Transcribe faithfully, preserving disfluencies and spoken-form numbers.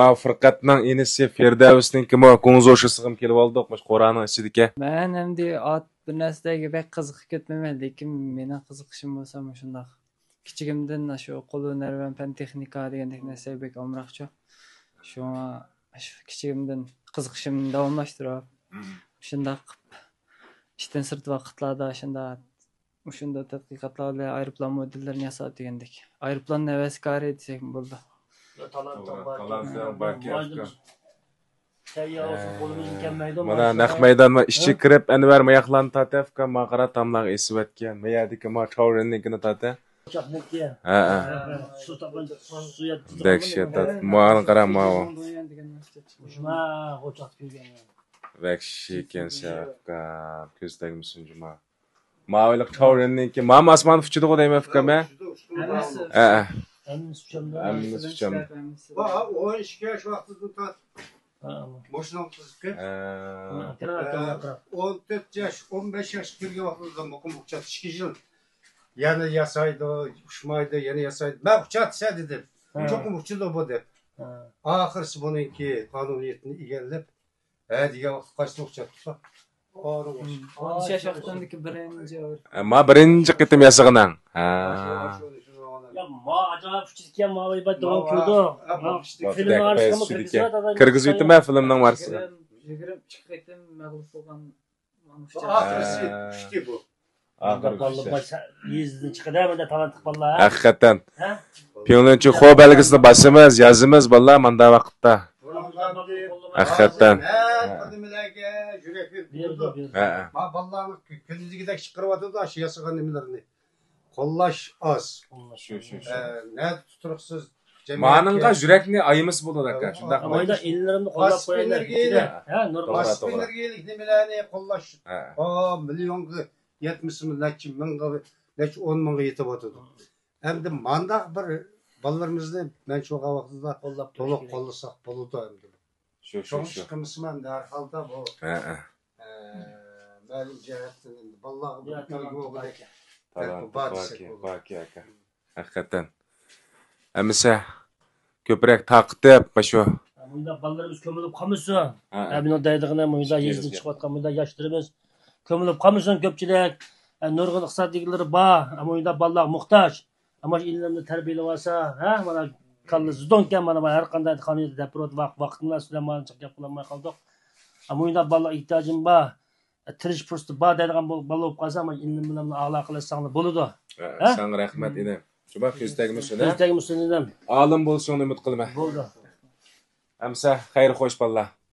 ماۋۇ فرقەتنىڭ ئىنىسى فىردەۋسنىڭكىمۇ گۇڭزۇ شىسىغىمۇ كېلىۋالدۇق، مۇشۇ قورانىڭ ئىچىدىكى. مەن ئەمدى ئات بىر نەرسىلەرگە بەك قىزىقىپ كەتمەيمەن، لېكىن مېنىڭ قىزىقىشىم بولسا مۇشۇنداق. كىچىكىمدىن شۇ قول ھۈنەر ۋە پەن تېخنىكا دېگەندەك نەرسىلەرگە بەك ئامراقچۇ. شۇڭا شۇ كىچىكىمدىن قىزىقىشىمنى داۋاملاشتۇرۇپ، شۇنداق قىلىپ ئىشتىن سىرت ۋاقىتلاردا شۇنداق مۇشۇنداق تەتقىقاتلار بىلەن ئايروپىلان مودېللىرىنى ياساپ دېگەندەك. ئايروپىلان ھەۋەسكارى دېسەكمۇ بولىدۇ. تالانتىڭ بار. تالانتىڭ باركەن، ئۇكام. سەۋىيە بولسا قولىمىزدىن كەلمەيدۇ. مانا نەق مەيدان، ما ئىشچى كىرىپ، ئەنۋەر ماياقلارنى تارتىۋەتكەن، ما قارا تاملارغا ئېسىۋەتكەن. ما يەردىكى ما چاۋرىننىڭكىنى تارتە. ئوچاقنىڭكى. ھە، ھە. سۇ تاپقان، سۇ يەپ. بەك شەتات. ماڭا قارا، ماۋۇ. شۇنا، ئوچاقتا كۆرگەن. بەك شىكەن شەرەپكە. كۆز تەگمىسۇن جۇما. ماۋۇلۇق چاۋرىننىڭكى. ماما ئاسمان ئۇچىدىغۇ دەيمەن ئۇكام، ھە؟ ھەممىسى. ھە، ھە. ھەممىسى ئۇچامدۇ؟ ھەممىسى ئۇچامدۇ؟ ۋا، ئون ئىككى ياش ۋاقتىدىن تارتىپ. ھە. مۇشۇنىڭ قىزىقى. ھە. ئون تۆت ياش، ئون بەش ياشقا كىرگەن ۋاقتىدا مۇقىم ئۇچات ئىككى يىل. يەنە ياسايدۇ، ئۇچمايدۇ، يەنە ياسايدۇ. مەن ئۇچاتسە دېدىم. ھە. چوقۇم ئۇچىدۇ بۇ دەپ. ھە. ئاخىرسى بۇنىڭكى قانۇنىيىتىنى ئىگىلەپ، ھە دېگەن ۋاقىت قايسىنى ئۇچاتسا. ئون ئىككى ياش ۋاقتىمدىكى بىرىنچى. ھە، ما بىرىنچى قېتىم ياسىغىنىڭ. ھە. يا، ما ئاجايىپ ئۇچىدىكەن، ما بىر داۋام كېلىدۇ. فىلىمنىڭ ئارىسىغا كىرگۈزۈۋېتىمەن فىلىمنىڭ بارىسىغا. يىگىرمە ئىككى قېتىم مەغلۇپ بولغان. ئاخىرسى ئۇچتى بۇ. ئاخىرى بالىلار ئۈچتە. يېزىدىن چىقىدۇ، مۇنداق تالانتلىق بالىلار. ھەقىقەتەن. ھە؟ پيۇڭلۈنچى خو بەلگىسىنى باسىمىز، يازىمىز، بالىلار، ماندا ۋاقىتتا. ھەقىقەتەن. ھەر بىر نېمىلەرگە يۈرەكنى بېرىدۇ. ھە، ھە. ما بالىلارنى كۈندۈزگىدەك چىقىرىۋاتىدۇ، شۇ ياسىغان نېمىلىرىنى. قوللاش ئاز. شۇ، شۇ، شۇ. ئە، نەدە تۇتۇرۇقسىز جەمئىيەتكە. مانىڭغا يۈرەكنى ئايىمىسا بولىدۇ ئاكا، شۇنداقمۇ؟ ئاۋايدا ئىنىلىرىمنى قوللاپ قويايلى. ھە، نۇرغۇن. توغرا، توغرا. پاسپىنىرگىلىك نېمىلەرنى قوللاش. ھە. ئا، مىليونغا يەتمىسىمۇ، نەچچە مىڭغا، نەچچە ئون مىڭغا يېتىۋاتىدۇ. ئەمدى مانداق بىر بالىلىرىمىزنى مەن شۇ ۋاقتىدا قوللاپ تۇرۇش تولۇق كېرەك. قوللىساق بولىدۇ ئەمدى. شۇ، شۇ، شۇڭا شۇ. چىقىمىسىمۇ ئەمدى ھەر ھالدا بۇ، ھە، ھە. ئە، مەلۇم جەھەتتىن ئەمدى بالىلارغا بىر يا، ئۈلگە تالانتى بولغۇدەك باركەن. تالانتى باركەن، باركەن ئاكا. ھەقىقەتەن. ئەمىسە كۆپرەك تارقىتىپ، مۇشۇ. مۇنداق بالىلىرىمىز كۆمۈلۈپ قالمىسۇن. ھە، ھە. ھە، مېنىڭ دەيدىغىنىم مۇنداق يېزىدىن چىقىۋاتقان مۇنداق ياشلىرىمىز كۆمۈلۈپ قالمىسۇن كۆپچىلىك. ھە، نۇرغۇن ئىقتىساد ئىگىلىرى بار. ھە، مۇنداق بالىلارغا موھتاج. ئەمما شۇ ئىلىمنى تەربىيەلەۋالسا، ھە، مانا كاللا زىدونكەن، مانا، مانا ھەر قانداق قانۇندا دەپ بۇرۇت ۋاق-، ۋاقتىمدا سۈلەيمانچە گەپ قىلالماي قالدۇق. ھە، مۇنداق بالىلارغا ئېھتىياجىم بار. تىرىشىش پۇرسىتى بار دەيدىغان بول-، بالا بولۇپ قالسا، مانا ئىلىم بىلەن ئالاقىلەشسەڭلار بولىدۇ. ھە، ھە؟ ساڭا رەھمەت، ئىنىم. شۇ بار، كۆز تەگمىسۇن، كۆز ھە؟ تەگمىسۇن، ئىنىم. ئالىم بولۇشۇڭنى ئۈمىد قىلىمەن. بولدى. ئەمسە خەير خوش، بالىلار.